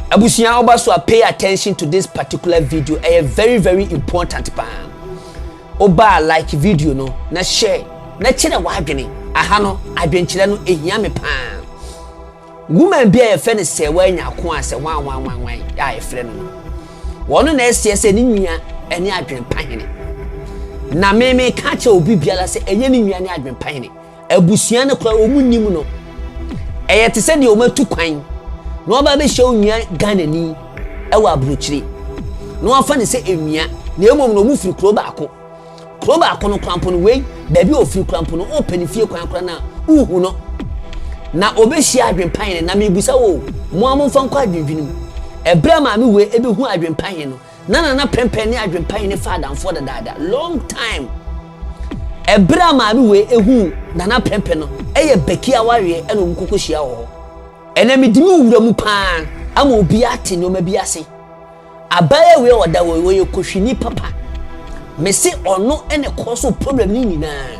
Abusua, ɔba so a, pay attention to this particular video. Ɛyɛ very very important paa. Ɔba a, like video no na share na kyerɛ w'adwene. Aha no, adwenkyerɛ no ehia me paa. Woman bi a yɛfrɛ no sɛ wanya ako a sɛ wan wan wan wan a yɛfrɛ no, wɔn na ɛseɛ sɛ ne nua ɛne adwempa hene, na mímí ka kyerɛ obi biara sɛ ɛnyɛ ne nua ne adwempa hene. Abusua no koraa wɔn nim no. Ɛyɛ te sɛ deɛ wɔn atu kwan na wɔba abɛhyia onua Ghanani ɛwɔ aburokyire na wɔafa ne sɛ enua, na emom na wɔn firi kuro baako. Kuro baako no korampo no, wei baabi a ofiri korampo no, ɔpɛ ne fie kwan koraa na uhu no na ɔbɛhyia adwempa hene. Na mebusa wo, mo a momfa nkɔ adwendwene mu, ɛberɛ a maame wei ɛbɛhu adwempa hene no, na Nana Prɛmpɛ ne adwempa hene fa adamfoɔ dadaada long time. Ɛberɛ a maame wei ehu Nana Prɛmpɛ no, ɛyɛ bɛki awareɛ ɛna wɔn kɔkɔ hyia wɔ hɔ. Ɛnna medi mi wura mu paa ama obi ate nneɛma bi ase. Abaayewa wei a ɔda hɔ yi, ɔyɛ kohwini papa. Mese ɔno ɛna ɛkɔ so problem ne nyinaa.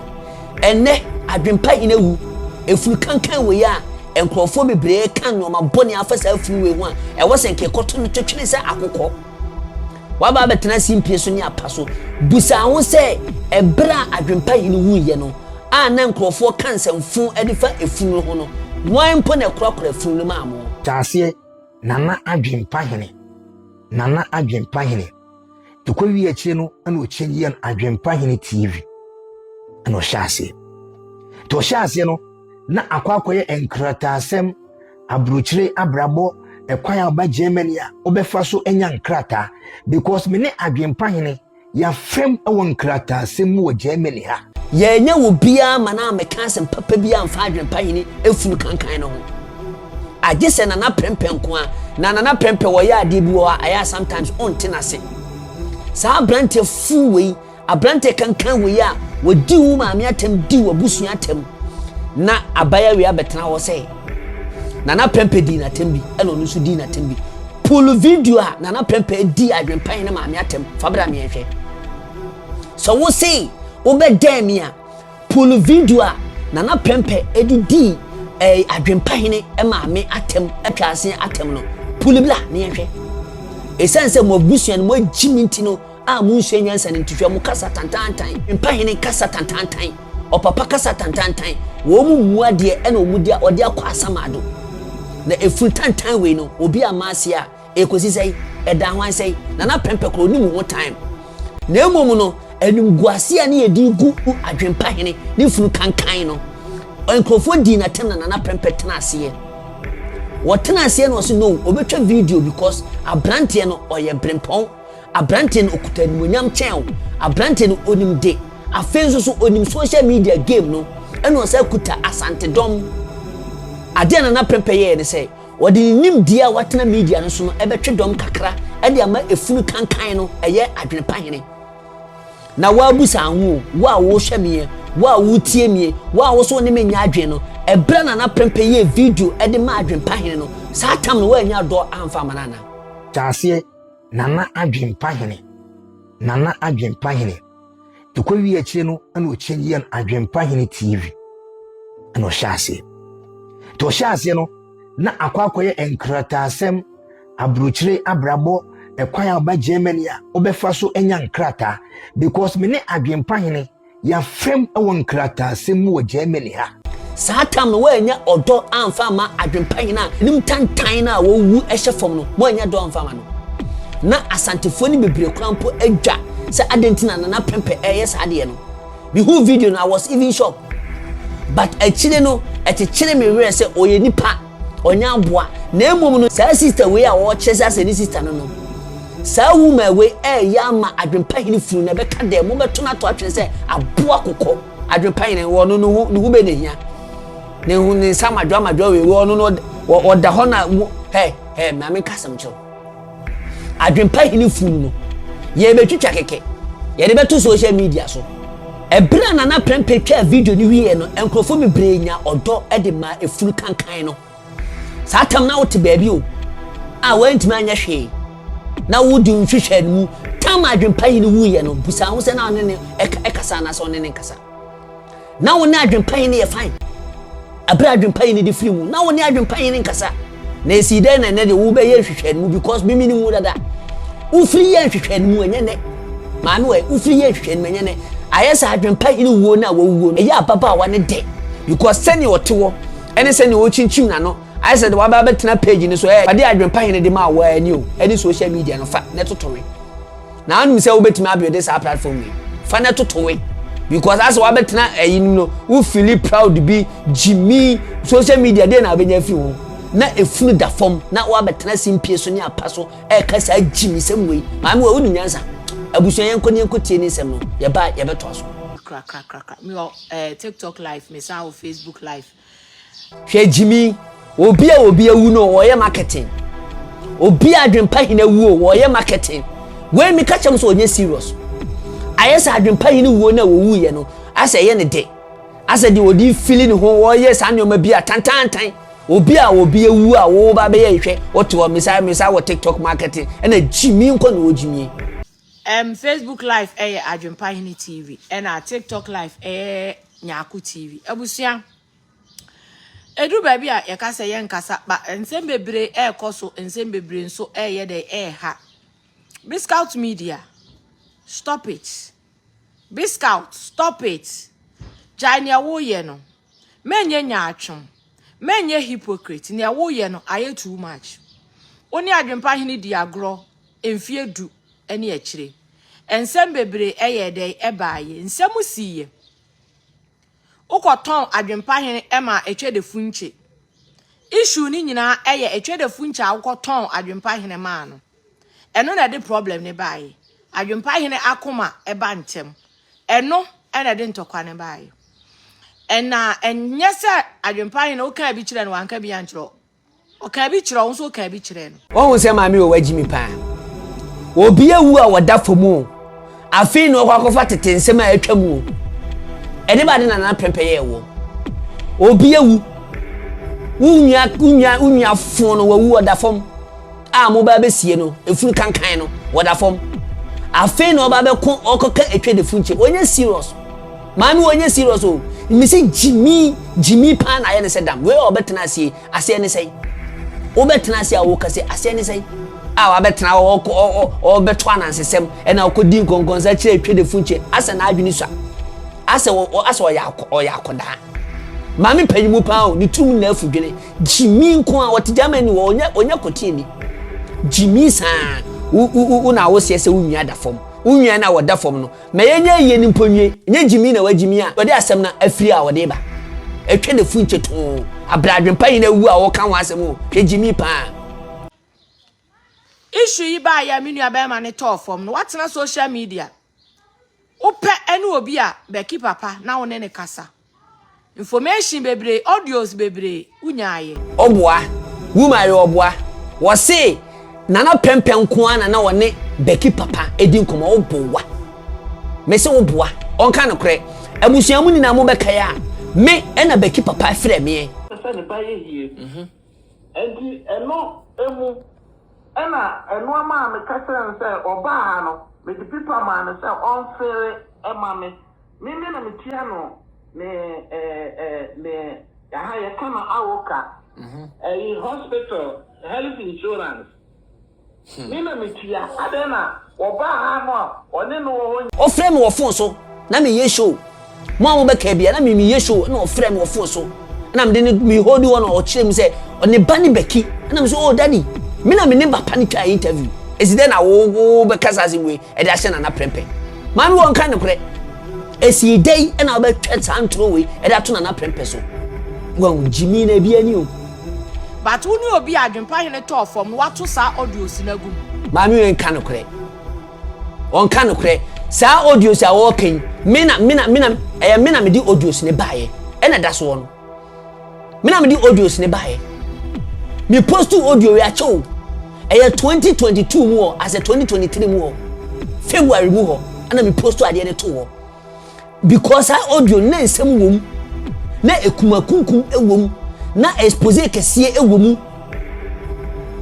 Ɛnɛ adwempa hene awu, efunu kankan wei a nkurɔfoɔ bebree ka nneɛma bɔne afa saa efunu wei ho a, ɛwɔ sɛ nka ɛkɔto no twetwene sɛ akokɔ. Waba abɛtena simpie so ne apa so. Busa ho sɛ, ɛberɛ a adwempa hene wuyɛ no a na nkurɔfoɔ ka nsɛmfo de fa efunu no ho no, wɔn mpo na ɛkorakora efunu no maa mo? Kyaaseɛ Nana Adwempa Hene, Nana Adwempa Hene. Ɛkɔ wie akyire no, ɛna ɔkyɛnyi no Adwempa Hene TV ɛna ɔhyɛ aseɛ. Nti ɔhyɛ aseɛ no na akɔyɛ nkrataasɛm, aburokyire abrabɔ, ɛkwan a ɔba Germany a ɔbɛfa so anya nkrataa, because me ne Adwempa Hene yɛafɛm wɔ nkrataasɛm mu wɔ Germany ha. Yɛnyɛ wɔ biara ma na amɛka asɛm papa bi amfa adwempa hene efunu kankan no ho, agye sɛ Nana Prɛmpɛ nko a. Na Nana Prɛmpɛ wɔyɛ adeɛ bi wɔ hɔ a ɛyɛ a sometimes ɔnte n'ase. Saa aberanteɛ fu wei, aberanteɛ kankan wei a wɔdi wo maame atɛm, di wo abusua atɛm, na abaayewa wei abɛtena hɔ sɛ Nana Prɛmpɛ dii n'atɛm bi, ɛna ɔno nso dii n'atɛm bi. Pull video a Nana Prɛmpɛ di adwempa hene maame atɛm fa bra mmiɛnhwɛ. Sɛ wo se wobɛdɛn mi a, pull video a Nana Prɛmpɛ de dii adwempa hene maame atɛm, atwa ase atɛm no, pull bla ne yɛnhwɛ. Ɛsiane sɛ mo abusua no mo agyi mi nti no a mo nsua nyansa no nti, hwɛ mo kasa tantantan. Mpa hene kasa tantantan, ɔpapa kasa tantantan, wɔn mu mmu adeɛ ɛna wɔn di ɔde akɔ asamado. Na efunu tantan wei no, obi ama ase a ekosi sɛn, ɛda ho ansɛn. Nana Prɛmpɛ koro onim ho time, na emom no animguase a ne yɛde gu adwempa hene ne funu kankan no, nkurɔfoɔ dii n'atɛm na Nana Prɛmpɛ tena aseɛ. Wɔtena aseɛ na ɔsi no, obetwa video because aberanteɛ no ɔyɛ brempɔn. Aberanteɛ no okuta animonyam kyɛn o. Aberanteɛ no onim de, afei nso so onim social media game no, ɛna ɔsɛ kuta Asante dɔm. Adeɛ a Nana Prɛmpɛ yɛɛ ne sɛ wɔde ne nimdeɛ a watena media no so no ɛbɛtwe dɔm kakra ɛde ama efunu kankan no, ɛyɛ adwenepa hene. Na woabusa ho o, wo a wohwɛ meɛ, wo a wotie mie, wo a wo so ne me nya adwene no, ɛberɛ Nana Prɛmpɛ yɛɛ video ɛde ma adwempa hene no, saa tam no woanya dɔ amfa ama no ana? Kyaaseɛ Nana Adwempa Hene, Nana Adwempa Hene. Ɛkɔ wie akyire no ɛna ɔkyɛnyi no Adwempa Hene TV ɛna ɔhyɛ aseɛ. Nti ɔhyɛ aseɛ no na akɔyɛ nkrataasɛm, aburokyire abrabɔ, ɛkwan a ɔba Germany a ɔbɛfa so anya nkrataa, because me ne Adwempa Hene yɛafɛm wɔ nkrataasɛm mu wɔ Germany ha. Saa tam no woanya ɔdɔ amfa ama adwempa hene a nim tantan no a wɔwu hyɛ fam no, woanya dɔ amfa ama no. Na Asantefoɔ no bebree koraa mpo adwa sɛ adɛn nti na Nana Prɛmpɛ ɛyɛ saa adeɛ no. Mehu video no, I was even shocked, but akyire no ɛkyekyere me werɛ sɛ ɔyɛ nipa, ɔnyɛ aboa. Na mmom no, saa sister wei a wɔkyerɛ sɛ asɛ ne sister no, saa woman wei ɛyɛ ama adwempa hene funu na ɛbɛka dɛ mobɛto no ato atwene sɛ aboa kokɔ. Adwempa hene wɔ no ne ho bɛ ne hia ne ho ne nsa amadwo amadwo wei wɔ no no ɔda hɔ na mo hɛ hɛ. Maame nkasɛm kyerɛw, adwempa hene funu no yɛbɛtwitwa kɛkɛ, yɛde bɛto social media so. Ɛberɛ a Nana Prɛmpɛ twaa video no wieɛ no, nkurɔfoɔ bebree nya ɔdɔ de ma efunu kankan no. Saa tam na wote baabi o a wɔntumi anyɛ hwee na wodi nhwehwɛ no mu. Tam adwempa yi no wuyɛ no, busa ho sɛ na ɔne ne ɛkasa anaasɛ ɔne ne nkasa. Na wo ne adwempa yi no yɛ fine. Ɛberɛ adwempa yi no de firi mu na wo ne adwempa yi no nkasa. Na esi dɛn na ɛnɛ de wobɛyɛ nhwehwɛnimu because me menim wo dada. Wofiri yɛ nhwehwɛnimu ɛnyɛ nɛ. Maame wɔ wofiri yɛ nhwehwɛnimu ɛnyɛ nɛ. Ayɛ sɛ adwempa hene wuo no a wawuo no ɛyɛ ababaawa ne dɛ because sɛnea ɔte hɔ ɛne sɛnea ɔkyinkyim n'ano ayɛ sɛ de waba abɛtena page no so ɛ ade adwempa hene de ma awɔ ani o ɛne social media no fa na ɛtoto we. Na wonim sɛ wobɛtumi abuilde saa platform yi fa na toto we because asɛ wabɛtena ɛyi no no wo feel proud bi gyimi social media deɛ na wobɛnya afiri ho na efunu da fam na wabɛtena simpie so ne apa so ɛka saa gyimi sɛm wei maame wɔ wonim nyansa abusua yɛnkɔ ne yɛnkɔ tie ne nsɛm no yɛba yɛbɛtoa so. Krakrakrakra mewɔ eh, TikTok live mesan wɔ Facebook live. Hwɛ gyimi, obi a obi awu no wɔyɛ marketing. Obi a adwempa hene awu o wɔyɛ marketing. Wei mi ka kyɛm sɛ ɔnyɛ serious. Ayɛ sɛ adwempa hene wuo no a wɔwuiɛ no asɛ ɛyɛ ne de. Asɛ deɛ ɔde fili ne ho wɔyɛ saa nneɛma bi a tantantan. Obi a obi awu a wɔba bɛyɛ hwɛ wɔte hɔ mesa mesa wɔ TikTok marketing ɛna gyimi nkɔ na wɔgyimie. Facebook live ɛyɛ Adwempa Hene TV ɛna TikTok live ɛyɛ Nyarko TV. Abusua. Ɛduru baabi a yɛka sɛ yɛnkasa ba nsɛm bebree ɛrekɔ so, nsɛm bebree nso ɛreyɛ dɛ ɛreha. Biscout Media, stop it. Biscout, stop it. Gyae nea woyɛ no. Menyɛ nyaatwom. Menyɛ hypocrite. Nea woyɛ no ayɛ too much. Wo ne Adwempa Hene di agorɔ mfeɛ du ne akyire. Nsɛm bebree ɛyɛɛ dɛ ɛbaeɛ. Nsɛm siiɛ. Wokɔtɔn Adwempa Hene maa Etwede Funche. Issue no nyinaa ɛyɛ Etwede Funche a wokɔtɔn Adwempa Hene maa no. Ɛno na ɛde problem no baeɛ. Adwempa Hene akoma ɛba ntɛm. Ɛno na ɛde ntɔkwa no baeɛ. Ɛna ɛnyɛ sɛ Adwempa Hene wokaa bi kyerɛ no wanka bi ankyerɛ wo. Ɔkaa bi kyerɛ wo nso wokaa bi kyerɛɛ no. Wahu sɛ maame wɔ wagyi me paa. Obi awu a wɔda fam o. Afei na ɔkɔ akɔfa tete nsɛm a atwa mu o. Ɛde ba de na nana prɛmpɛ yɛ ɛwɔ. Obi awu. Wo nua wo nua wo nua fon no wawu ɔda fam. A mo ba bɛsie no efunu kankan no wɔda fam. Afei na ɔba bɛko ɔkɔka etwa de funkyɛ. Ɔnyɛ serious. Maame wɔ nyɛ serious o. Mesi gyimi gyimi paa na ayɛ ne sɛ dam. Wei a ɔbɛtena aseɛ aseɛ ne sɛn? Wobɛtena ase a woka sɛ aseɛ ne sɛn? A wabɛtena hɔ ɔbɛto anansesɛm ɛna ɔkɔdi nkɔnkɔnsa kyerɛ twɛ de funkyɛ asɛ n'adwene sua asɛ asɛ ɔyɛ ɔyɛ akɔdaa. Maame panyin mu paa o ne tirim na afu dwene gyimi nko a ɔte Germany wɔ ɔnyɛ ɔnyɛ kɔteɛ ni gyimi saa wo wo wo na woseɛ sɛ wo nua da fam wo nua na wɔda fam no Ma yɛnyɛ ayie no mpo nwie. Nyɛ gyimi na wagyimi a wɔde asɛm no afiri a wɔde ba. Ɛtwa n'afu nkyɛ too. Abrɛ adwempa nyina awu a wɔka ho asɛm o. Hwɛ gyimi paa. Issue yi baeɛ a me nua bɛrima no tɔɔ fam no watena social media wopɛ ɛne obi a Becky papa na wo ne no kasa Information bebree, audios bebree, wonyaayɛ. Ɔboa, woman yɛ ɔboa. Wɔse Nana Prɛmpɛ nko ara na na ɔne Becky papa di nkɔmmɔ, woboa. Mese woboa, ɔnka nokorɛ. Abusua mo nyinaa mobɛkae a, me ɛna Becky papa frɛ meɛ. Sɛ ne ba yɛ yie. Nti ɛno mu ɛna ɛno ama a meka kyerɛ no sɛ ɔbaa ha no mede pipa maa no sɛ ɔmfere ma me. Me me na metua no ne eh, eh, ne aha yɛka no awoka ɛyi hospital health insurance me na metua adɛn na wɔbaa ha no a ɔne no wɔ hɔ. Ɔfrɛ me wɔ phone so na meyɛ show mo a mobɛka bia na me meyɛ show na ɔfrɛ me wɔ phone so na mede ne me hold hɔ na ɔkyerɛ mu sɛ ne ba ne Becky na me so oh daddy me na me ne papa no twaa interview esi dɛn na wo wo bɛka saa asɛm wei ɛde ahyɛ Nana Prɛmpɛ. Maame wɔ nka nokorɛ. Esii dɛn ɛna wobɛtwa saa ntoro wei ɛde ato Nana Prɛmpɛ so? Wɔn gyimi na ebi ani o. But wo ne obi a adwempa hene tɔɔ fam no wato saa audios no agu mu. Maame wei nka nokorɛ. Ɔnka nokorɛ. Saa audios a wɔɔka yi, me na me na me na ɛyɛ me na mede audios no baeɛ ɛna ɛda soɔ no. Me na mede audios ne baeɛ. Me post audio wei akyɛ o. Ɛyɛ 2022 mu hɔ asɛ 2023 mu hɔ. February mu hɔ ɛna me post adeɛ no to hɔ. Because saa audio no na nsɛm wɔ mu. Na ekumakunkum wɔ mu. Na expose kɛseɛ wɔ mu.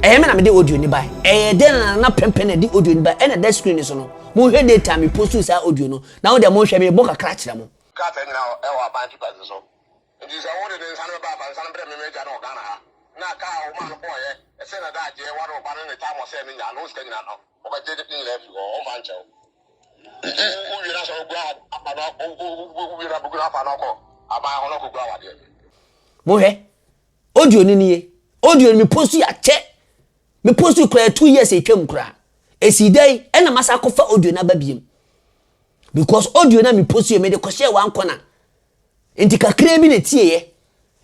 Ɛyɛ me na mede audio ne baeɛ. Ɛyɛ dɛn na na pɛmpɛ na ɛde audio ne baeɛ ɛna da screen so no. Monhwɛ date a me post saa audio no. Na wo deɛ monhwɛ mebɔ kakra kyerɛ mo. Krataa nyinaa wɔ aban papers so. Nti sɛ wode ne nsa no bɛba a, fa nsa no brɛ me m'agya no wɔ Ghana ha. Na ka a ɔmaa no bɔeɛ, ɛsɛ na daagyeɛ ware ɔba no ne tam ɔsɛɛ no nyinaa no, wo sika nyinaa no, ɔbɛgye ne nyinaa afiri hɔ, ɔmfa nkyɛ wo. Nti wo wie na sɛ wogu afa no, wo wie na bɛgu no afa no ɔkɔ aban hɔ na ɔkɔgu awadeɛ. Mohwɛ, audio no nie, audio no me post yi akyɛ, me post yi koraa 2 years atwam koraa. Esi dɛn ɛna masa akɔfa audio no aba biem? Because audio na me post yi mede kɔhyɛɛ one corner. Nti kakra bi na etieɛ.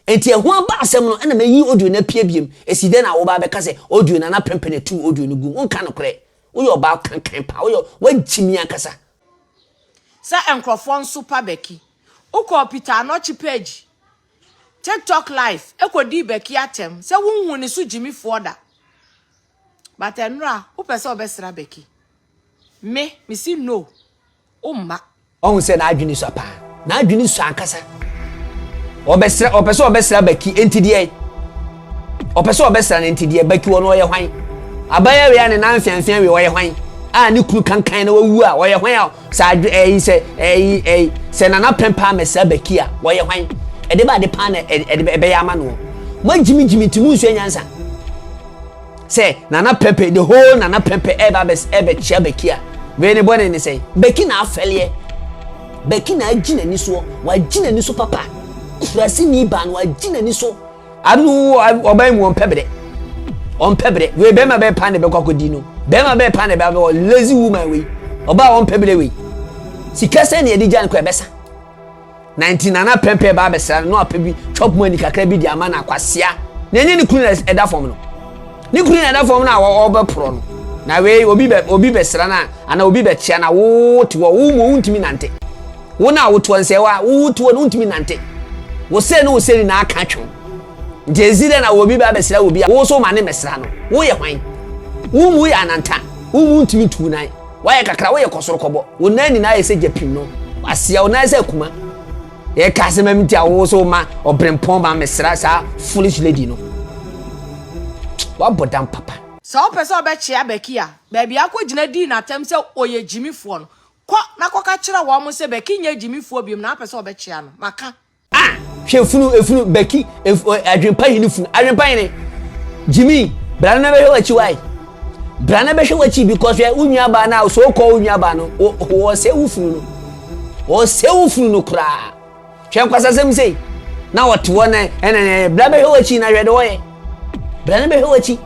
Nti ɛho aba asɛm no ɛna mayi audio no apue biem. Esi dɛn na woba abɛka sɛ audio no na prɛmpɛ na etu audio no gu mu? Wonka nokorɛ. Woyɛ ɔbaa kankan paa. Woyɛ wagyimi ankasa. Sɛ nkurɔfoɔ nso pa Becky. Wokɔ Peter Anɔkye page, TikTok live, ɛkɔdii Becky atɛm sɛ wonhu ne so gyimifoɔ da. But ɛnora wopɛ sɛ wobɛsra Becky. Me, mesi no, womma. Ɔhu sɛ n'adwene sua paa. N'adwene sua ankasa. Ɔbɛsra, ɔpɛ sɛ ɔbɛsra Becky, enti deɛ ɔpɛ sɛ ɔbɛsra no nti deɛ Becky wɔ no ɔyɛ hwan? Abaayewa wei a ne nan mfeamfea wei ɔyɛ hwan? A ne kunu kankan na wawu a ɔyɛ hwan a sɛ adwe ɛyi sɛ ɛyi ɛyi sɛ Nana Prɛmpɛ amɛsra Becky a ɔyɛ hwan? Ɛde ba ade paa na ɛde ɛbɛyɛ ama no. Mo agyimigyimi nti mo nsua nyansa. Sɛ Nana Prɛmpɛ, the whole Nana Prɛmpɛ ɛba abɛ ɛbɛkyia Becky a, wei ne bɔne ne sɛn? Becky na afɛleɛ. Becky na agyi n'ani soɔ. Wagyi n'ani so papa. Kuraseni baa no wagyi n'ani so. Ado ɔbaa mu ɔmpɛ berɛ. Ɔmpɛ berɛ. Wei bɛrima bɛyɛ paa na ɛbɛkɔ akɔdi no. Bɛrima bɛyɛ paa na ɛbɛkɔ lazy woman wei. Ɔbaa a ɔmpɛ berɛ wei. Sika sɛn na yɛde gya no kɔ ɛbɛsa. Na nti Nana Prɛmpɛ ba abɛsra no na wapɛ bi chop money kakra bi de ama no akwasea. Na ɛnyɛ ne kunu na ɛda fam no. Ne kunu na ɛda fam no a ɔbɛporɔ no. Na wei obi bɛ obi bɛsra no a anaa obi bɛkyea no a wo te hɔ wo mu wontumi nante. Wo na wotoɔ nsɛwa wo te hɔ no wontumi nante. Wo se ne wo se nyinaa ka twom. Nti ezi dɛ na obi ba abɛsra obi a wo so ma ne mɛsra no. Woyɛ hwan? Wo mu yɛ ananta. Wo mu ntumi ntu nan. Woayɛ kakra, woyɛ kɔsorokɔbɔ. Wo nan nyinaa ayɛ sɛ gyapim no. Wasia wo nan sɛ akuma. Yɛka asɛm am nti a wo so ma ɔbrempɔn ma mesra saa foolish lady no. Wabɔ dam papa. Sɛ wopɛ sɛ wobɛkyea Becky a, baabi a akɔgyina dii no atɛm sɛ ɔyɛ gyimifoɔ no, kɔ na kɔka kyerɛ wɔn sɛ Becky nyɛ gyimifoɔ biom na wopɛ sɛ wobɛkyea no. Maka. Ah! Hwɛ funu, efunu, Becky, ef, adwempa hene funu, adwempa hene. Jimmy, bra na bɛhwɛ w'akyi wae. Bra na bɛhwɛ w'akyi because hwɛ wo nua baa na so kɔ wo nua baa no, wɔsɛ wo funu no. Wɔsɛ wo funu no koraa. Hwɛ nkwasasɛm sei. Na wɔte hɔ na ɛna bra bɛhwɛ w'akyi na hwɛ de wɔyɛ. Bra na bɛhwɛ w'akyi.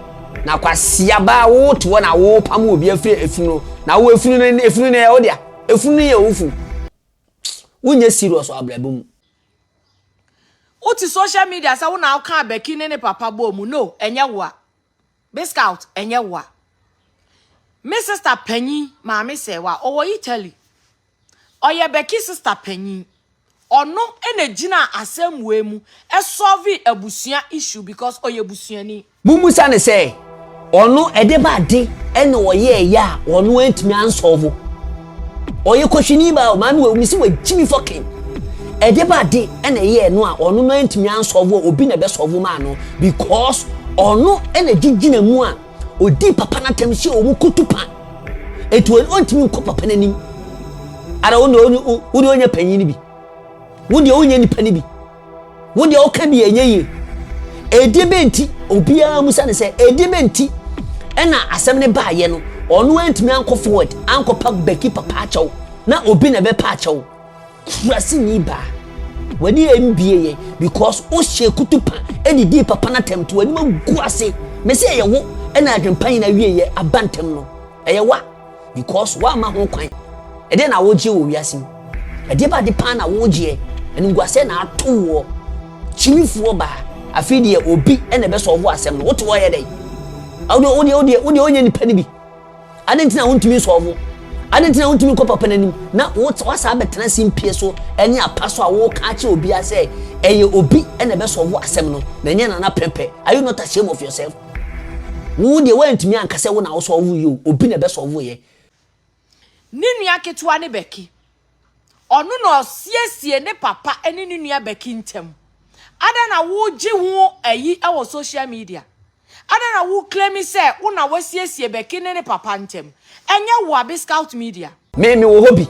Na kwasia baa wo te hɔ na wo pam obi afiri efunu no. Na wo efunu no efunu no yɛ wo dea. Efunu no yɛ wo funu. Wonyɛ serious wɔ abrabɔ mu. Wote social media sɛ wo na wokaa Becky ne ne papa bɔɔ mu. No, ɛnyɛ wo a. Biscout, ɛnyɛ wo a. Me sister panyin, maame sɛ wa, ɔwɔ Italy. Ɔyɛ Becky sister panyin. Ɔno na gyina asɛm wei mu ɛsolve abusua issue because ɔyɛ busuani. Mummusa no sɛ, ɔno ɛde ba ade ɛna ɔyɛɛyɛ a ɔno antumi ansolve. Ɔyɛ kɔhwini ba o, maame wɔ mesi wagyi mi fɔkin. Ɛde ba ade ɛna ɛyɛɛ no a ɔno no antumi ansolve a obi na ɛbɛsolve maa no because ɔno ɛna gyegyina mu a odi papa n'atɛm hyɛ wɔn kutu pa. Eti ɔntumi nkɔ papa n'anim. Ara wo deɛ wo deɛ ɔnyɛ panyin bi. Wo deɛ wonyɛ nipa no bi. Wo deɛ woka bi ɛnyɛ yie. Ɛdeɛ bɛ nti obiara musa ne sɛ ɛdeɛ bɛ nti ɛna asɛm no baayɛ no ɔno antumi ankɔ forward ankɔpa Becky papa akyɛw na obi na ɛbɛpa akyɛw. Kurase ni baa w'ani mbie yɛ because wohyɛ kutu pa ɛde dii papa no atɛm to w'anim agu ase. Mese ɛyɛ wo ɛna adwempa nyina wie yɛ aba ntɛm no ɛyɛ wa. Because woamma ho kwan. Ɛdeɛ na wogyeɛ wɔ wiase mu? Ɛdeɛ ba ade paa na wogyeɛ? Animguaseɛ na ato woɔ. Kyimifoɔ baa. Afei deɛ obi na ɛbɛsɔlvo asɛm no. Wote hɔ yɛ dɛn? Wodeɛ wodeɛ wodeɛ wodeɛ wonyɛ nipa no bi. Adɛn nti na wontumi nsɔlvo? Adɛn nti na wontumi nkɔ papa n'anim? Na woasa abɛtena simpie so ne apa so a woka akyerɛ obiara sɛ ɛyɛ obi na ɛbɛsɔlvo asɛm no na ɛnyɛ Nana Prempeh. Are you not ashamed of yourself? Wo deɛ woantumi anka sɛ wo na wo sɔlvo yɛ o, obi na ɛbɛ sɔlvo yɛ. Ne nua ketewa ne Becky. Ɔno na ɔsiesie ne papa ne ne nua Becky ntam. Adɛn na wogye ho ayi wɔ social media? Adɛn na wo claimi sɛ wo na wasiesie Becky ne ne papa ntam? Ɛnyɛ wo a, Biscout Media. Me me wɔ hɔ bi.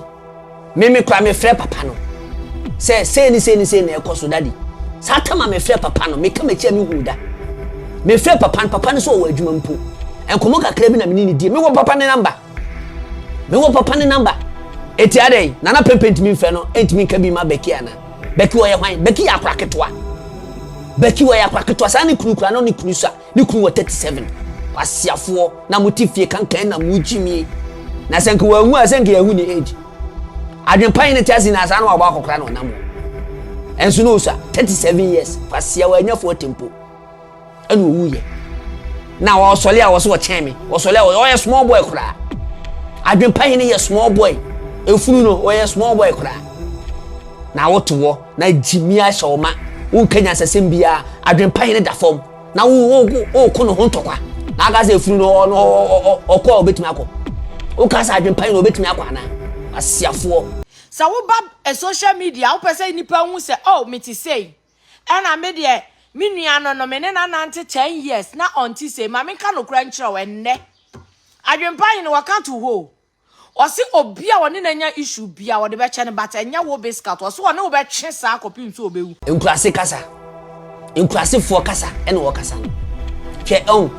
Me me koraa me frɛ papa no sɛ sei ne sei ne sei na ɛkɔ so daddy. Saa tam a me frɛ papa no me ka m'akyi a me hu da. Mefrɛ papa no, papa no sɛ ɔwɔ adwuma mpo. Nkɔmmɔ kakra bi na me ne no die. Mewɔ papa ne namba. Mewɔ papa ne namba. Eti adɛn? Nana Pempe ntumi mfrɛ no, ntumi nka bi ma Becky ana? Becky ɔyɛ hwan? Becky yɛ akora ketewa. Becky ɔyɛ akora ketewa. Saa ne kunu kura no ne kunu sa. Ne kunu wɔ 37. Kwasiafoɔ na mote fie kankan na mogyimie. Na sɛ nka wanwu a sɛ nka yɛahu ne age. Adwempa yi ne te ase na saa na wabɔ akɔkora na ɔnam hɔ. Ɛnso na ɔsua 37 years. Kwasia wanya 40 mpo. Ɛna ɔwuiɛ. Na ɔsɔle a wɔso ɔkyɛn me. Ɔsɔle a ɔyɛ small boy koraa. Adwempa yi ne yɛ small boy. Efunu no ɔyɛ small boy koraa. Na wote hɔ na gyimi ahyɛ wo ma. Wonka nyansasɛm biara. Adwempa yi ne da fam. Na wo wo woko ne ho ntɔkwa. Na aka sɛ efunu no ɔno ɔkɔ a obetumi akɔ. Woka sɛ adwempa yi na obetumi akɔ anaa? Asiafoɔ. Sɛ woba social media a wopɛ sɛ nnipa hu sɛ oh mete sei ɛna me deɛ me nua no no me ne no anante 10 years na ɔnte sei ma menka nokorɛ nkyerɛ wo ɛnnɛ adwempa hene wɔka to hɔ o Ɔse obi a ɔne no anya issue bia ɔde bɛkyɛ no but ɛnyɛ wo biscout ɔse ɔne wo bɛtwe saa kɔpem sɛ ɔbɛwu. Nkurase kasa, nkurasefoɔ kasa ɛna wɔkasa no. Hwɛ ɛho,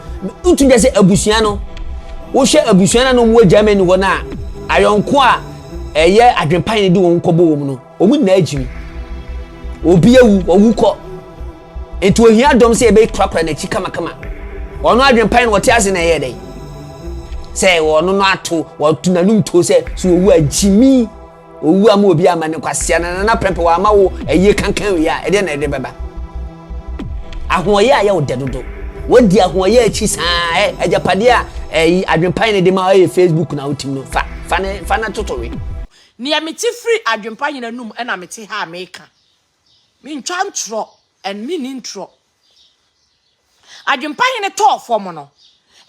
wotumi kyɛ sɛ abusua no, wohwɛ abusua no a na wɔn wɔ Germany hɔ no a, ayɔnko a ɛyɛ adwempa yɛn de wɔn kɔbɔ wɔn no, wɔn nyinaa gyimi. Obi awu, ɔwu kɔ. Nti ohia dɔm sɛ yɛbɛkurakura n'akyi kamakama. Ɔno adwempa no wɔte ase na ɛyɛ dɛn? Sɛ ɔno no ato, wɔto n'anum tuo sɛ sɛ owu a gyimi, owu ama obi ama ne kwasia na nana prɛmpɛ wɔama wo ɛyie kankan wei a ɛdeɛ na ɛde bɛba. Ahoɔyɛ a yɛ wo dɛ dodo. Wadi ahoɔyɛ akyi saa ɛ agyapadeɛ a ɛyi adwempa no de ma ɛyɛ Facebook na wotim no fa fa ne fa na totowe. Nea mete firi adwempa hene anum na mete ha a meka. Mentwa ntorɔ and menni ntorɔ. Adwempa hene tɔɔ fam no,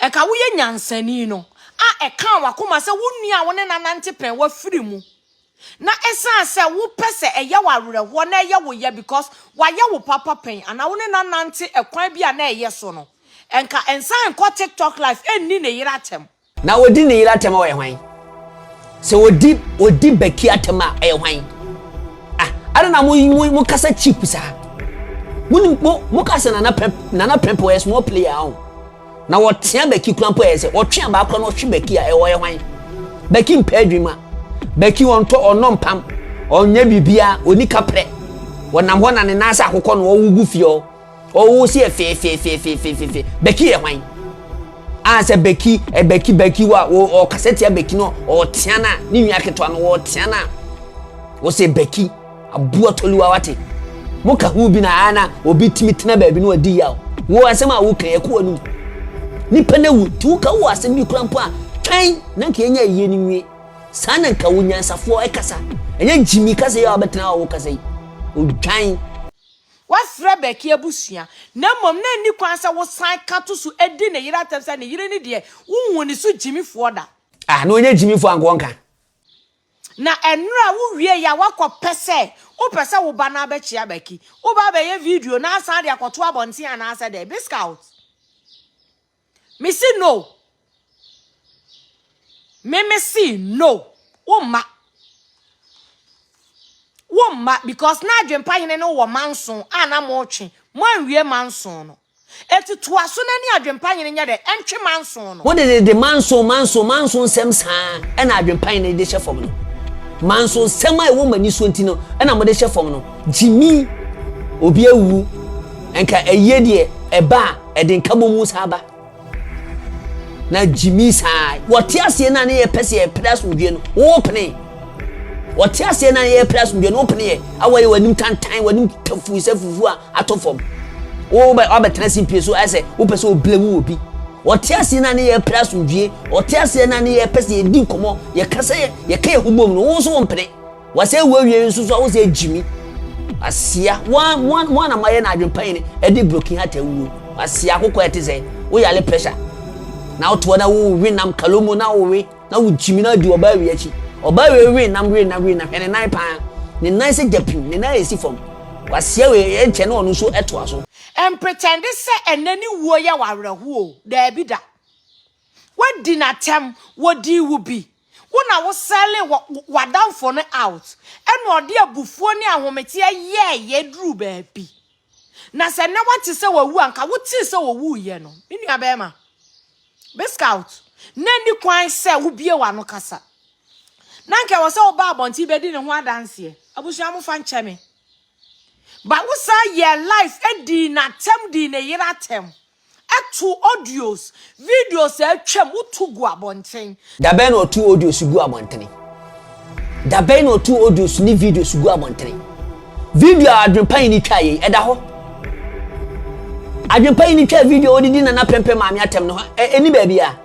nka woyɛ nyansani no a ɛkaa w'akoma sɛ wo nua a wo ne no anante pɛn wafiri mu. Na ɛsiane sɛ wopɛ sɛ ɛyɛ wo awerɛhoɔ na ɛyɛ wo ya because wayɛ wo papa pɛn anaa wo ne no anante ɛkwan bi a na ɛyɛ so no, nka nsan nkɔ TikTok live ɛnni ne yere atɛm. Na odi ne yere atɛm a ɔyɛ hwan? Sɛ odi odi Becky atɛm a ɛyɛ hwan? Ah, ada na mo mo mo kasa cheap saa. Mo mo mo kasa nana pɛp nana pɛp ɔyɛ small player ahụ. Na wɔtea Becky kura mpo ɛyɛ sɛ wɔtwe abaa kura na ɔhwe Becky a ɛwɔ ɔyɛ hwan? Becky mpɛ adwuma. Becky ɔntɔ ɔnɔ mpam. Ɔnyɛ biribiara, ɔni kaprɛ. Wɔnam hɔ na ne nan ase akokɔ na ɔwo gu fie hɔ. Ɔwo si yɛ feefeefeefeefe. Becky yɛ hwan? A sɛ Becky, ɛ Becky, Becky wa, ɔkasa tia Becky no, ɔtea no a, ne nua ketewa no, ɔtea no a, wɔsɛ Becky, aboa toliwa wate. Mo ka ho bi na ana obi tumi tena baabi no adi yaw. Wo asɛm a woka yɛ kɔ anum. Nipa na wu, ti woka wo asɛm bi kura mpo a, twɛn na nka yɛnya yie no nwie. Saa na nka wo nyansafoɔ ɛkasa. Ɛnyɛ gyimi kasa yi a wabɛtena hɔ a wokasa yi. Odwan. Woafrɛ Becky abusua, na mmom na enni kwan sɛ wosan ka to so di ne yere atɛm sɛ ne yere no deɛ wonhuu ne so gyimifoɔ da. Ah, na ɔnyɛ gyimifoɔ anka ɔnka. Na ɛnora a wowiei a woakɔpɛ sɛ wopɛ sɛ wo ba no abɛkyea Becky, woba abɛyɛ video na asan de akɔto abɔnten anaasɛ dɛn? Biscout. Me se no. Me me se no. Wo mma. Wo mma because na adwempa hene no wɔ manson a na mo twe. Mo anwie manson no. Eti toa so na ni adwempa hene nyɛ dɛ ɛntwe manson no. Mo de de de manson manson manson nsɛm saa ɛna adwempa hene de hyɛ fam no. Manson nsɛm a ɛwɔ mo ani so nti no ɛna mo de hyɛ fam no. Gyimi obi awu nka ɛyie deɛ ɛba a Ɛde nkabom saa ba. Na gyimi saa. Wɔte aseɛ no a ne yɛpɛ sɛ yɛpere asomdwoeɛ no, wopene. Wɔte aseɛ no a ne yɛpere asomdwoeɛ no, wopene yɛ. Awɔ yɛ w'anim tantan, w'anim tafuu sɛ fufuo a atɔ fam. Wobɛ wabɛtena simpie so ayɛ sɛ wopɛ sɛ oblame wɔ bi. Wɔte aseɛ no a ne yɛpere asomdwoeɛ, wɔte aseɛ no a ne yɛpɛ sɛ yɛdi nkɔmmɔ, yɛka sɛ yɛka yɛn ho bom no, wo nso wompene. Wasɛ wu awie nso so a wosɛ gyimi. Asia, mo mo mo na moayɛ no adwempa yi ɛde broken heart awuo. Asia akokɔ ɛte sɛ wo yale pressure. Na wotoɔ na wowe nam kalomo na wowe na wo gyimi na di ɔbaa wie akyi. Ɔbaa wie we nam we nam we nam hwɛ ne nan paa. Ne nan sɛ gyapim, ne nan esi fam. Wasia wei ɛnkyɛ na ɔno nso ɛtoa so. Ɛmpretɛnde sɛ ɛnɛ ne wuo yɛ wo awerɛhoɔ o, daabi da. Woadi no atɛm, wɔdii wo bi, wo na wo sɛle w'adamfo no out, ɛna ɔde abufuo ne ahometeɛ yɛɛyɛ duruu baabi. Na sɛ nnɛ woate sɛ wawu a, nka wotee sɛ ɔwuiɛ no, me nua bɛrima, Biscout, na nni kwan sɛ wobue w'ano kasa. Na nka ɛwɔ sɛ woba abɔnten bɛdi ne ho adanseɛ. Abusua mofa nkyɛ me. But wo san yɛɛ life dii n'atɛm dii ne yere atɛm. Ɛto audios, videos a atwam woto gu abɔnten. Da bɛn na ɔtoo audios guu abɔntene? Da bɛn na ɔtoo audios ne videos guu abɔntene? Video a Adwempa Yini twaa yei, ɛda hɔ. Adwempa Yini twaa video a ɔde di Nana Prempeh maame atɛm no, ɛni baabi a.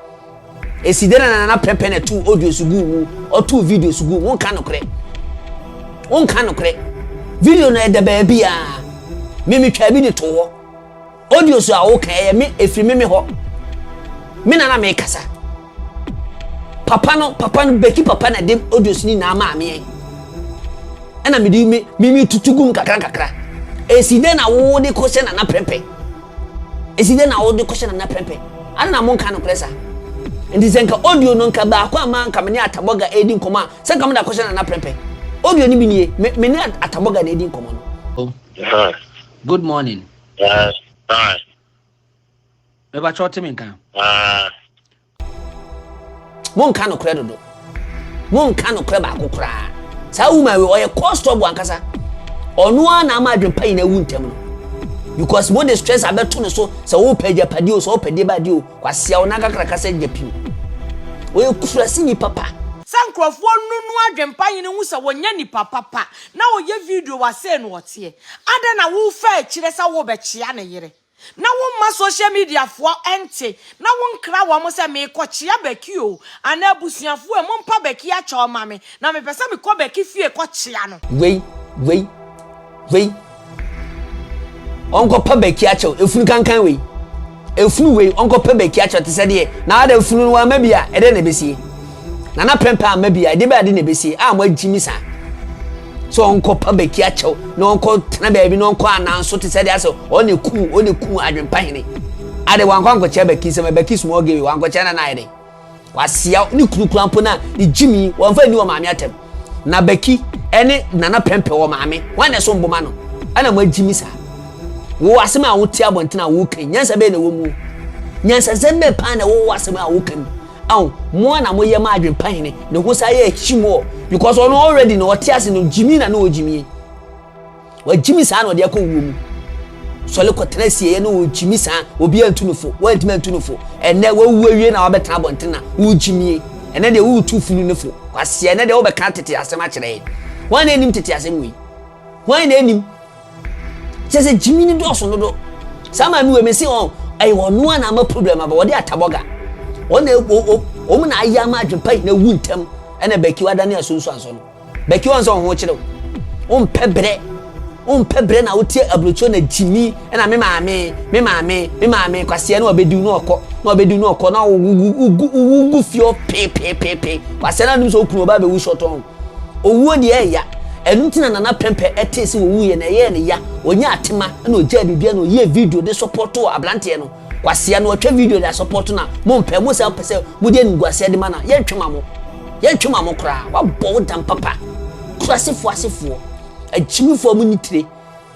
Esi dɛn na Nana Prempeh na ɛtoo audios guu mu, ɔtoo videos guu mu? Wonka nokorɛ. Wonka nokorɛ. Video no ɛda baabi a. Me metwaa bi de too hɔ. Audio so a woka ɛyɛ me ɛfiri me me hɔ. Me na na mekasa. Papa no papa no bɛki papa na de audio so nyinaa maa me. Ɛna mede me me me tutu gum kakra kakra. Esi dɛn na wo de kɔhyɛ nana prɛmpɛ? Esi dɛn na wo de kɔhyɛ nana prɛmpɛ? Ada na monka nokorɛ saa. Nti sɛ nka audio no nka baako ama nka me ne Atabɔga ɛredi nkɔmmɔ a sɛ nka mede akɔhyɛ nana prɛmpɛ. Audio no bi nie me me ne Atabɔga na ɛredi nkɔmmɔ no. Good morning. Yes, hi. Meba kyɛw te me nka. Ah. Monka nokorɛ dodo. Monka nokorɛ baako koraa. Saa woman wei ɔyɛ cause trouble ankasa. Ɔno ara na ama adwempa nyinaa wu ntɛm no. Because mo de stress abɛto no so sɛ wopɛ agyapadeɛ o sɛ wopɛ deɛ ba adeɛ o kwasia wo nan kakraka sɛ gya piw. Ɔyɛ kuraseni papa. Sɛ nkurɔfoɔ nunu adwempa nyini hu sɛ wɔnyɛ nipa papa na ɔyɛ video a sei na ɔteɛ. Adɛn na wofa akyire sɛ worebɛkyea ne yere na womma social media foɔ nte na wonkra wɔn sɛ merekɔkyea Becky o anaa abusuafoɔ ɛ mompa Becky akyɛw ma me na mepɛ sɛ mekɔ Becky fie kɔkyea no. Wei, wei, wei. Ɔnkɔpa Becky akyɛw, efunu kankan wei. Efunu wei, ɔnkɔpa Becky akyɛw te sɛ deɛ na ada efunu no wamma bi a, ɛdɛn na ɛbɛsie? Nana Prempeh amma bi a, ɛdeɛ bɛyɛ ade na ɛbɛsie? A mo agyi mi saa. Sɛ ɔnkɔpa Becky akyɛw na ɔnkɔ tena baabi na ɔnkɔ ananso te sɛ deɛ asɛ ɔne ku ɔne ku adwempa hene. Ade wankɔ ankɔkyɛ Becky sɛ Becky small girl wankɔkyɛ na na ayɛ dɛn? Kwasia ne kunu kura mpo na ne gyimi wɔmfa nni wɔ maame atɛm. Na Becky ɛne Nana Prempeh wɔ maame wɔn na ɛso mboma no ɛna mo agyimi saa. Wo asɛm a wote abɔnten a woka yi nyansa bɛyɛ na ɛwɔ mu? Nyansasɛm bɛn paa na ɛwɔ wo asɛm a woka mu? Aw, mo a na moyɛ ma adwempa hene ne ho saa yɛ akyi mo because ɔno already na ɔte ase no gyimi na na ɔgyimie. Wagyimi saa na ɔde akɔ wuo mu. Sɔle kɔtena asieɛ na ɔgyimi saa obi antu no fo wantumi antu no fo ɛnɛ wawu awie na wabɛtena abɔnten na wogyimie ɛnɛ deɛ woretu funu no fo kwaseɛ ɛnɛ deɛ wobɛka tete asɛm akyerɛ yɛn. Hwan na ɛnim tete asɛm wei? Hwan na ɛnim? Kyɛ sɛ gyimi no dɔɔso dodo. Saa maame wei mese ɔn ɛyɛ ɔno a na ama problem aba wɔde atabɔga wɔn na wɔn na ayɛ ama adwempa nyina wu ntɛm ɛna bɛki wadane asunsuanso no bɛki wɔn sɛ wɔn ho kyerɛw wompɛ brɛ wompɛ brɛ na wotie aburokyerɛ na gyimi ɛna me maame me maame me maame kwaseɛ na ɔbɛdiw na ɔkɔ na ɔbɛdiw na ɔkɔ na wogu wogu fie peepeepeepee kwaseɛ na ɔnim sɛ okunu ɔba abɛwu sɔtɔn Owuo deɛ ɛyɛ ya. Ɛno nti na Nana Prempeh tee sɛ wɔwuiɛ no ɛyɛɛ no ya. Ɔnyaa tema na ɔgyaa biribiara na ɔyɛɛ video de sɔpɔtoo abranteɛ no. Kwasea no ɔtwa video de asɔpɔto no a mompɛ, mo san pɛ sɛ mode animguaseɛ de ma no a, yɛntwe ma mo. Yɛntwe ma mo koraa. Wabɔ wo dam papa. Kurasefoɔ asefoɔ. Agyimifoɔ a monni tire.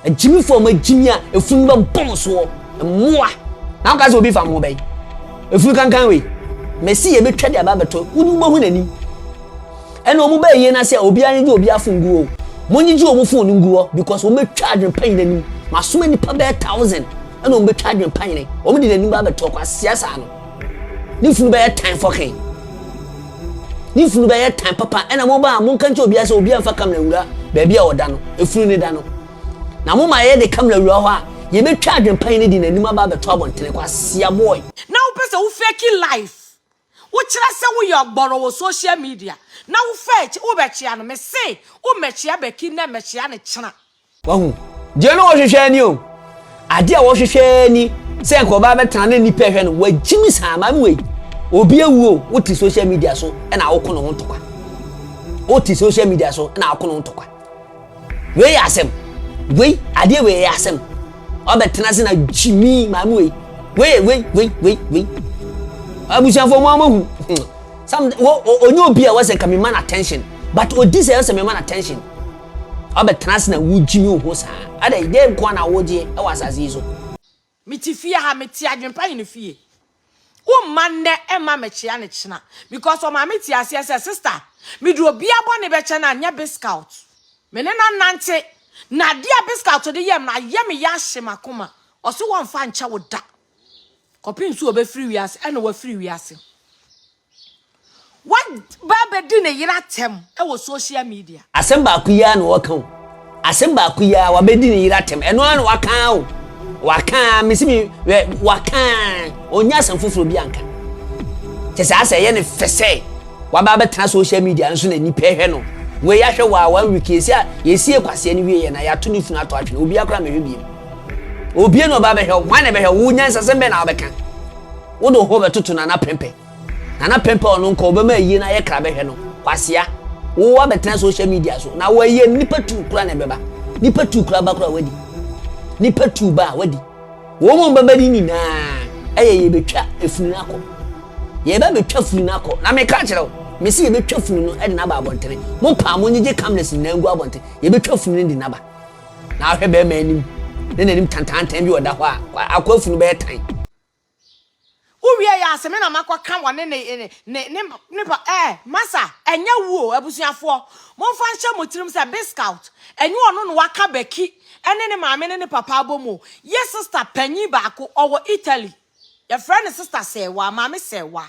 Agyimifo a wɔagyimi a efunu no bɛbɔ mo soɔ, mmoa. Na woka sɛ obi fa mo ho bɛn? Efunu kankan wei. Mɛsi yɛ bɛtwa de aba abɛtɔ, wo ne wobɛhu n'anim. Ɛna wɔn bɛyɛ yie na sɛ obiara nyegye obiara fon ngu hɔ o. Monyegye wɔn fon no ngu hɔ because wɔn bɛtwa adwempa nyina anim. Masoma nipa bɛyɛ thousand ɛna wɔn bɛtwa adwempa nyina. Wɔn de n'anim ba abɛtɔ kwasia saa no. Ne funu bɛyɛ tan fɔkɛn. Ne funu bɛyɛ tan papa. Ɛna mo ba a monka nkyerɛ obiara sɛ obiara mfa kamera nwura baabi a ɔda no, efunu ne da no. Na mo ma yɛde kamera wura hɔ a, yɛbɛtwa adwempa yi ne de n'anim aba abɛto abɔntene. Kwasia boy. Na wopɛ sɛ wo fake life, wokyerɛ sɛ woyɛ ɔgbɔrɔ wɔ social media, na wo fake, wobɛkyea no, mese wommɛkyea Becky nnɛ mmɛkyea no kyena. Wahu? Deɛ na wɔhwehwɛ ara ni o. Adeɛ a wɔhwehwɛ ara ni sɛ nka ɔbaa bɛtena ne nnipa ɛhwɛ no. Wagyimi saa maame wei. Obi awu o, wote social media so ɛna awoko ne ho ntɔkwa. Wote social media so ɛna awoko ne ho ntɔkwa. Wei yɛ asɛm. Wei, adeɛ wei yɛ asɛm. Wabɛtena ase na gyimi maame wei. Wei, wei, wei, wei, wei. Abusuafoɔ mo ama hu. Some, onye obi a wɔsɛ nka me man attention. But odi sɛ ɛsɛ me man attention. Wabɛtena ase na wogyimi wo ho saa. Adɛn, dɛn nko ara na wogyeɛ wɔ asase yi so? Mete fie ha, mete Adwempa Hene fie. Womma nnɛ mma mɛkyea no kyena because ɔma me te aseɛ sɛ sister, mede obia bɔne bɛkyɛ no a nyɛ biscout. Me ne no anante na adeɛ a biscout de yɛɛ me no ayɛ me ya ahye m'akoma. Ɔse wɔmfa nkyɛ wo da kɔpem sɛ ɔbɛfiri wiase ɛna wafiri wiase. Waba abɛdi ne yere atɛm wɔ social media. Asɛm baako yi ara na ɔka o. Asɛm baako yi ara, wabɛdi ne yere atɛm. Ɛno ara na waka ara o. Waka ara, mesi mi, hwɛ, waka ara. Ɔnyɛ asɛm foforɔ bi anka. Kyɛ sɛ asɛ ɛyɛ ne fɛ sɛ waba abɛtena social media no so na nnipa ɛhwɛ no. Wei ahwɛ wɔ a one week yɛsi a yɛsie kwaseɛ no wie yɛ na yɛato ne funu ato atwene. Obiara koraa mɛhwɛ biem. Obiara na ɔba abɛhwɛ wo. Hwan na ɛbɛhwɛ wo? Wo nyansasɛm bɛn na wobɛka? Wode wo ho bɛtoto Nana Prempeh. Nana Prempeh ɔno nka ɔbɛma ayie no ayɛ kra bɛhwɛ no. Kwasea, wo abɛtena social media so na wɔayie no nipa tuu kora na ɛbɛba. Nipa tuu kora ba kora wadi. Nipa tuu ba a wadi. Wɔn mu bɛba ne nyinaa ɛyɛ yɛbɛtwa efunu no akɔ. Yɛbɛ bɛtwa funu no akɔ. Na meka kyerɛ wo, mesi yɛbɛtwa funu no ɛde no aba abɔntene. Mo paa mo nyegye cameras nyinaa ngu abɔntene. Yɛbɛtwa funu no de no aba. Na ahwɛ bɛrima anim ne n'anim tantaantan bi ɔda hɔ a, akɔ afunu bɛyɛ tan. Wo wie yɛ ase me na makɔ ka wɔ ne ne ne ne ne pa eh masa ɛnyɛ wo o abusuafoɔ momfa nhyɛ mo tirim sɛ biscout ɛnyɛ ɔno na waka Becky ɛne ne maame ne ne papa abom o yɛ sister panyin baako ɔwɔ Italy yɛfrɛ no sister Sɛɛwa maame Sɛɛwa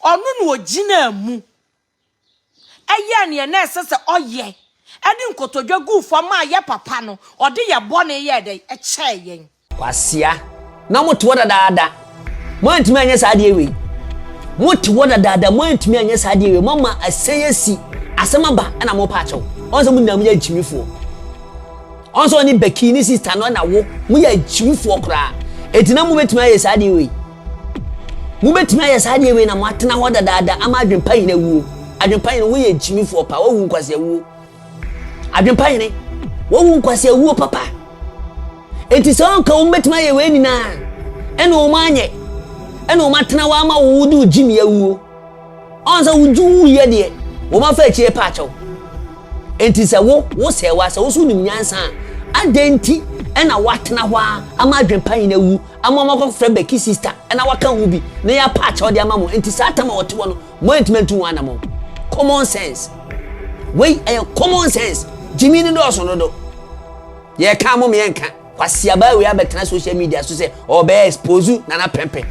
ɔno na ogyinaa mu yɛɛ nea na ɛsɛ sɛ ɔyɛ de nkotodwe guu fam maa yɛn papa no, ɔde yɛn bɔne yɛɛ dɛn? Kyɛɛ yɛn. Kwasea, na mote hɔ dadaada, moantumi anyɛ saa adeɛ wei. Mote hɔ dadaada, moantumi anyɛ saa adeɛ wei. Moama asɛe asi, asɛm aba, ɛna mopa akyɛw. Ɔn sɛ mo nyinaa moyɛ akyimifoɔ. Ɔn sɛ ɔne Becky ne sister no ɛna wo, moyɛ akyimifoɔ koraa. Eti na mobɛtumi ayɛ saa adeɛ wei. Mobɛtumi ayɛ saa adeɛ wei na moatena hɔ dadaada ama adwempa hene awuo. Adwempa hene, woyɛ gyimifoɔ pa, woawu nkwaseawuo. Adwempa hene, woawu nkwaseawuo papa. Enti sɛ ɔnka wɔn bɛtumi ayɛ wei nyinaa, ɛna wɔn anyɛ, ɛna wɔn atena hɔ ama wo de wo gyimi awuo. Ɔn sɛ wogye wuyɛ deɛ, wɔn afa akyire pa akyɛw. Enti sɛ wo, wo sɛe wa, sɛ wo so wonim nyansa a, adɛn nti ɛna woatena hɔ a ama adwempa hene awu ama wɔn akɔfrɛ Becky sister na waka ho bi na yɛapa akyɛw de ama mo nti saa tam a wɔte hɔ no moantumi antu ho anamɔn. Common sense. Wei ɛyɛ common sense. Gyimi no dɔɔso dodo. Yɛka mo yɛnka. Kwasiabaa wei abɛtena social media so sɛ ɔbɛyɛ expose Nana Prempeh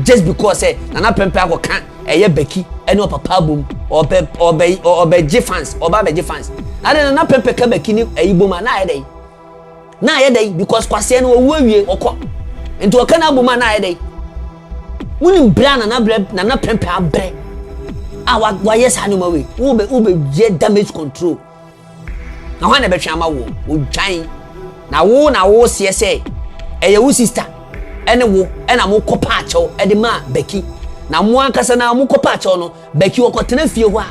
just because sɛ Nana Prempeh akɔka ɛyɛ Becky ɛne ɔpapa abom ɔbɛ ɔbɛ ɔbɛgye fans ɔba abɛgye fans. Ade Nana Prempeh ka Becky ne ɛyi bom a na ayɛ dɛn? Na ayɛ dɛn? Because kwaseɛ no wawu awie ɔkɔ. Nti ɔka no abom a na ayɛ dɛn? Wonim berɛ a nana brɛ nana prɛmpɛ abrɛ a wayɛ saa nneɛma wei. Wobɛ wobɛyɛ damage control. Na hwan na ɛbɛtwe ama woɔ? Odwan. Na wo na wo seɛ sɛ ɛyɛ wo sister ɛne wo ɛna mo kɔ paakyɛw ɛde maa Becky. Na mo ankasa na mo kɔ paakyɛw no Becky ɔkɔtena fie hɔ a,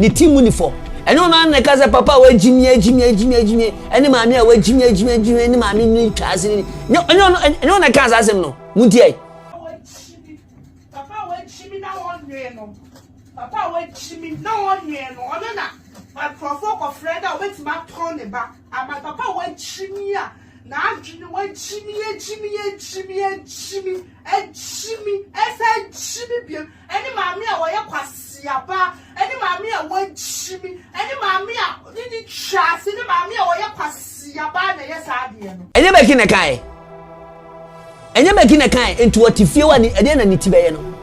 ne ti mu ni fɔ. Ɛnyɛ ɔno ara na ɛka sɛ papa a wagyimi agyimi agyimi agyimi ɛne maame a wagyimi agyimi agyimi ɛne maame no twa ase ne nyɛ ɛnyɛ ɔno ɛnyɛ ɔno na ɛka saa asɛm no. Muntie. Papa a wagyimi na ɔnwee no papa a wagyimi na ɔnwee no ɔno na nkurɔfoɔ kɔfrɛ no a wobɛtumi atɔn ne ba ama papa a wagyimi a n'adwene wagyimi agyimi agyimi agyimi agyimi ɛsɛ agyimi biem Ɛne maame a ɔyɛ kwaseaba, ɛne maame a wagyimi, ɛne maame a ne ni twa ase, ne maame a ɔyɛ kwaseaba na ɛyɛ saa adeɛ no. Ɛnyɛ Becky na ɛkaeɛ. Ɛnyɛ Becky na ɛkaeɛ. Nti ɔte fie hɔ a, ɛdeɛn na ne ti bɛyɛ no?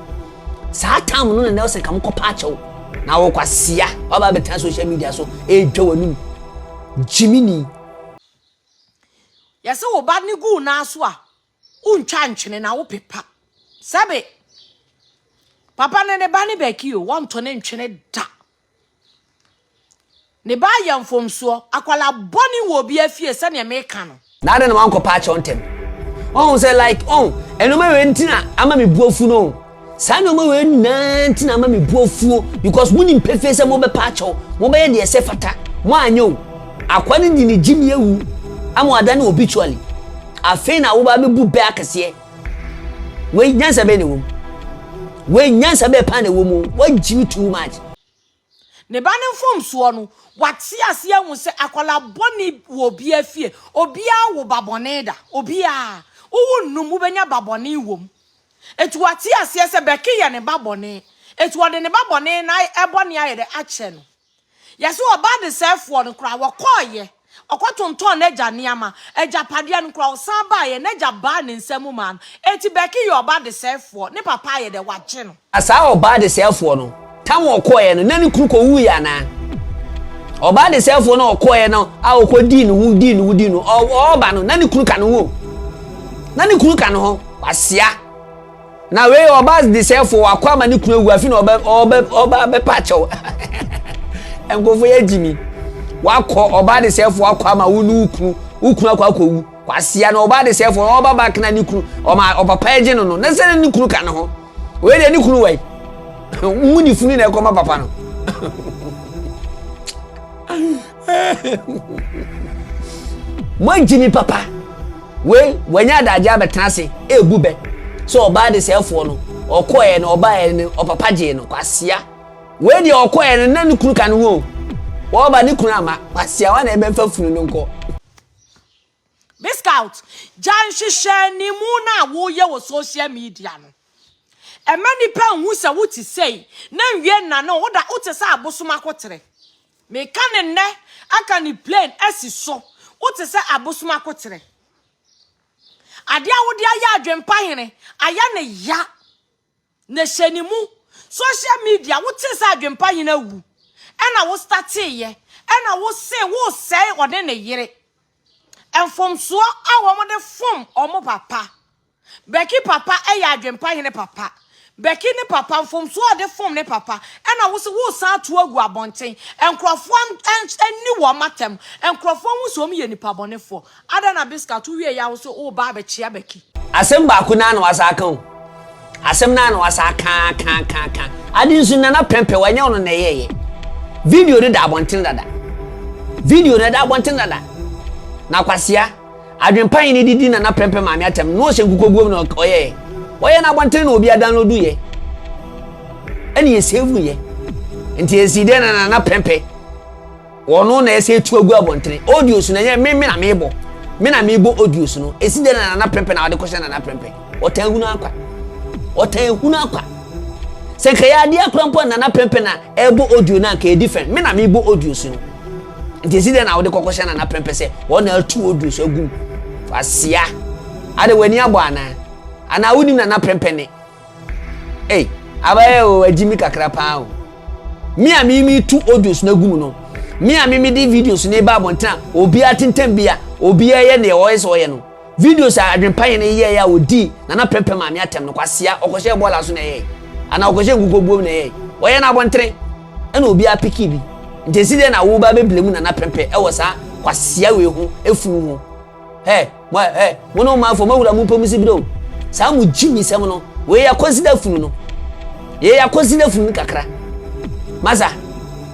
Saa tam no na Nelson ka mokɔ pa akyɛw. Na wo kwasea, waba abɛtena social media so ɛredwa w'anum. Gyimini. Yɛse wo ba ne gu wo nan so a, Wontwa ntwene na wopepa. Sɛbe papa no ne ba ne Becky o, wɔnto ne ntwene da. Ne ba ayɛ mfomsoɔ. Akwadaa bɔne wɔ obi afie sɛdeɛ meka no. Na adɛn na wankɔpa akyɛw ntɛm? Ɔhu sɛ like ɔn nneɛma wei nti na ama me bu afu no. Saa nneɛma wei nyinaa nti na ama me bu afuo because mo nim pefee sɛ mobɛpa akyɛw, mobɛyɛ deɛ ɛsɛ fata, mo anyɛ o. Akwa no di ne gyimi awu ama wadane obituary. Afei na woba abɛbu bɛ akɛseɛ. Wei nyansa bɛn na ɛwɔ mu? Wei nyansa bɛn paa na ɛwɔ mu? Wagyimi too much. Ne ba no mfomsoɔ no, wate aseɛ ahu sɛ akwadaa bɔne wɔ obiara fie. Obiara wo ba bɔne da. Obiara. Wowo nnum, wobɛnya ba bɔne wom. Enti wate aseɛ sɛ Becky yɛ ne ba bɔne. Enti ɔde ne ba bɔne no bɔne ayɛ dɛ akyɛ no. Yɛse ɔbaa desɛefoɔ no koraa wɔkɔɔyɛ, ɔkɔtontɔn n'agya nneɛma, agyapadeɛ no koraa ɔsan baeɛ, n'agya baa ne nsa mu maa no. Enti Becky yɛ ɔba desɛefoɔ, ne papa ayɛ dɛ wagye no. Na saa ɔbaa desɛefoɔ no, tam a ɔkɔeɛ no, na ne kunu kɔwuiɛ anaa? Ɔbaa desɛefoɔ no a ɔkɔeɛ no a ɔkɔdii ne ho dii ne ho dii no, ɔreba no, na ne kunu ka ne ho o. Na ne kunu ka ne ho, wasia. Na wei ɔbaa desɛefoɔ, wakɔ ama ne kunu awu, afi na ɔbɛ ɔbɛ ɔba abɛpa akyɛw. Nkurɔfoɔ yɛ agyimi. Wakɔ ɔbaa desɛefoɔ akɔ ama wo ne wo kunu, wo kunu akɔ akɔwu. Kwasia na ɔbaa desɛefoɔ no ɔba back na ne kunu ɔma ɔpapa agye no no na sɛ ne kunu ka ne ho wei deɛ ne kunu wai mu ne funu na ɛkɔma papa no moagye mi papa wei wanya adagye abɛtena ase ɛbu bɛ sɛ ɔbaa desɛefoɔ no ɔkɔɛ no ɔbaeɛ no ɔpapa gyee no kwasia wei deɛ ɔkɔɛ no na ne kunu ka ne ho wɔba ne kunu ama kwasia wa na ɛbɛfa funu no nkɔ Biscout, gyae nhwehwɛanimu no a woyɛ wɔ social media no. Ɛmma nnipa nhu sɛ wote sei na nwie nnane wo da wote sɛ abosom akoterɛ. Meka ne nnɛ aka ne plane asi so wote sɛ abosom akoterɛ. Adeɛ a wode ayɛ adwempa hene ayɛ ne ya. Na hyɛ ne mu. Social media wo tee sɛ adwempa hene awu ɛna wo startee yɛ ɛna wo se wo sɛe ɔne ne yere mfomsoɔ a wɔn de fom wɔn papa Becky papa ɛyɛ adwempa hene papa Becky ne papa mfomsoɔ a ɔde fom ne papa ɛna wo se wo san ato agu abɔnten nkurɔfoɔ ɛni wɔn atɛm nkurɔfoɔ ho sɛ wɔn yɛ nipa bɔnefoɔ Adɛn na biscuit wo wie yɛ a wo so wo ba abɛkyea Becky. Asɛm baako naa na wasa aka o. Asɛm naa na wasa aka aka aka aka. Ade nso Nana Prɛmpɛ wanyɛ ɔno na ɛyɛɛyɛ. Video no da abɔnten dada. Video no ɛda abɔnten dada. Na Kwasea, adwempa hene de di Nana Prɛmpɛ maame atɛm no na ɔhyɛ nkukuoguom na ɔyɛɛ. Ɔyɛ no abɔnten na obi adownload yɛ. Ɛne yɛ save yɛ. Nti ɛsii dɛn na Nana Prɛmpɛ Ɔno na ɛsɛ etu agu abɔntene. Audios no ɛnyɛ me me na mebɔ. Me na mebɔ audios no. Esi dɛn na Nana Prɛmpɛ na ɔde kɔhyɛ Nana Prɛmpɛ? Ɔtan hunu akwa. Ɔtan hunu akwa. Sɛ nka yɛ adeɛ akora mpo a Nana Prɛmpɛ na ɛbɔ audio no a nka yɛ different. Me na mebɔ audios no. Nti esi dɛn na wode kɔkɔhyɛ Nana Prɛmpɛ sɛ wɔn na atu audios agu mu? Kwasia. Ade w'ani abɔ anaa? Anaa wonim Nana Prɛmpɛ ne? Ei, abayɛ o, agyi mi kakra paa o. Me a me me tu audios no agu mu no, me a me me de videos no ba abɔnten a obiara tentam bi a obiara yɛ nea ɔyɛ sɛ ɔyɛ no. Videos a adwempa yɛn yɛɛ a ɔdii Nana Prɛmpɛ maame atɛm no, kwasea, ɔkɔhyɛɛ bɔɔla so na ɛyɛe. Anaa ɔkɔhyɛɛ nkukuobuom na ɛyɛe. Ɔyɛ no abɔntene ɛna obiara piki bi. Nti esi dɛn na woba bɛblame Nana Prɛmpɛ ɛwɔ saa kwasea wei ho, efunu ho. Hɛ, mo hɛ, mo ne ɔmanfoɔ, mo awura mo mpɛ mo si berɛ o. Saa mo gyimi sɛm no, wei yɛ consider funu no. Yɛ yɛ consider funu no kakra. Masa,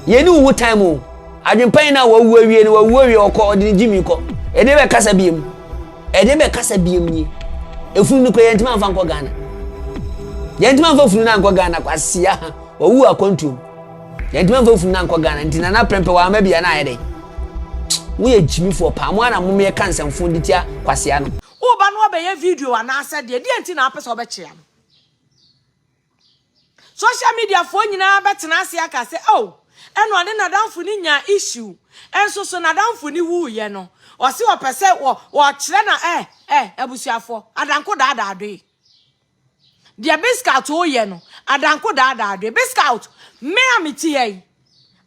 yɛ ni wo time o. Adwempa yi na wawu awie no, wawu awie ɔkɔ, ɔde ne gyimi kɔ. Ɛde bɛ kasa biem. Ɛde bɛ kasa biem nie. Efunu no kɔ yɛn ntoma nfa nkɔ Ghana. Yɛn ntoma nfa funu no ankɔ Ghana kwasia ha. Wawu akwantuom. Yɛntumi amfa funu no ankɔ Ghana nti Nana Prempeh wamma bi a na ayɛ dɛn? Moyɛ gyimifoɔ paa mo ara na mom yɛka nsɛmfo de tia Kwasea no. Wo ba no abɛyɛ video anaasɛ deɛ, deɛ nti na wopɛ sɛ wobɛkyea no? Social media foɔ nyinaa bɛtena ase aka sɛ oh, ɛna ɔne n'adamfo no nyaa issue, nso so n'adamfo no wuiɛ no, ɔse ɔpɛ sɛ ɔkyerɛ na eh, eh, abusuafoɔ, adanko daadaa doe. Deɛ Biscout reyɛ no, Adanko daadaa dwe. Biscout, me a mete ha yi,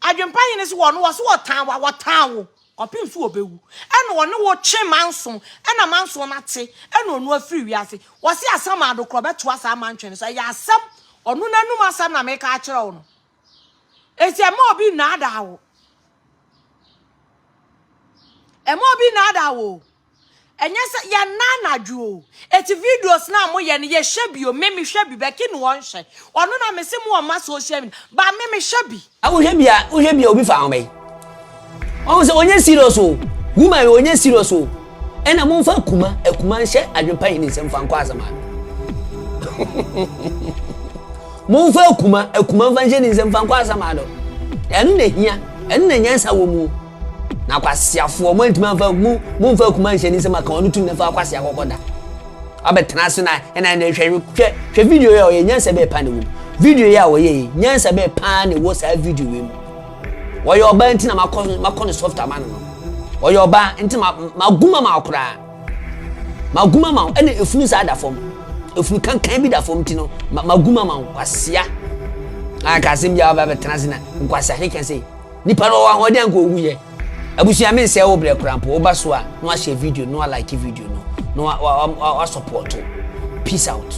Adwempa hene se wɔno wɔse wɔtan wo a, wɔtan wo kɔpem so wɔbɛwu. Ɛna ɔne wo twe manso, ɛna manso no ate, ɛna ɔno afiri wiase. Wɔse asɛm a adokorɔ bɛtoa saa mantwe no so. Ɛyɛ asɛm, ɔno n'anum asɛm na meka akyerɛ wo no. Enti ɛmma obi nnaadaa wo. Ɛmma obi nnaadaa wo o. Ɛnyɛ sɛ yɛnna anadwo o. Eti videos no a moyɛ no yɛhwɛ bi o. Me mehwɛ bi, Becky no ɔnhwɛ. Ɔno na mese mo ɔmma social media but me mehwɛ bi. Na wohwɛ bi a wohwɛ bi a obi fa ho bɛn. Ɔhu sɛ ɔnyɛ serious o. Woman yi ɔnyɛ serious o. Ɛna momfa akuma akuma nhyɛ adwempa hene nsam fa nkɔ asɛm ano. Momfa akuma akuma mfa nhyɛ ne nsam fa nkɔ asɛm ano. Ɛno na ehia, ɛno na nyansa wɔ mu. Na akwaseafoɔ, mo antumi amfa mo momfa akuma nhyɛ ne nsam aka ɔno tum na fa akwasea kɔkɔ da. Abɛtena ase na ɛna ɛna hwɛ hwɛ hwɛ video yi a ɔyɛ nyansa bɛɛ paa na ɛwɔ mu. Video yi a ɔyɛ yi nyansa bɛɛ paa na ɛwɔ saa video yi mu. Ɔyɛ ɔbaa nti na makɔ makɔ no soft ama no no. Ɔyɛ ɔbaa nti ma magum ama wo koraa. Magum ama wo ɛna efunu saa da fam. Efunu kankan bi da fam nti no magum ama wo kwasia. Anka asɛm bi a waba bɛtena ase na nkwasea keka sei. Nipa no ɔwɔ ahoɔden anka owu yɛ. Abusua me nsɛe wo brɛ koraa mpo woba so a na wahyɛ video no na wa like video no na wa wa wa support peace out.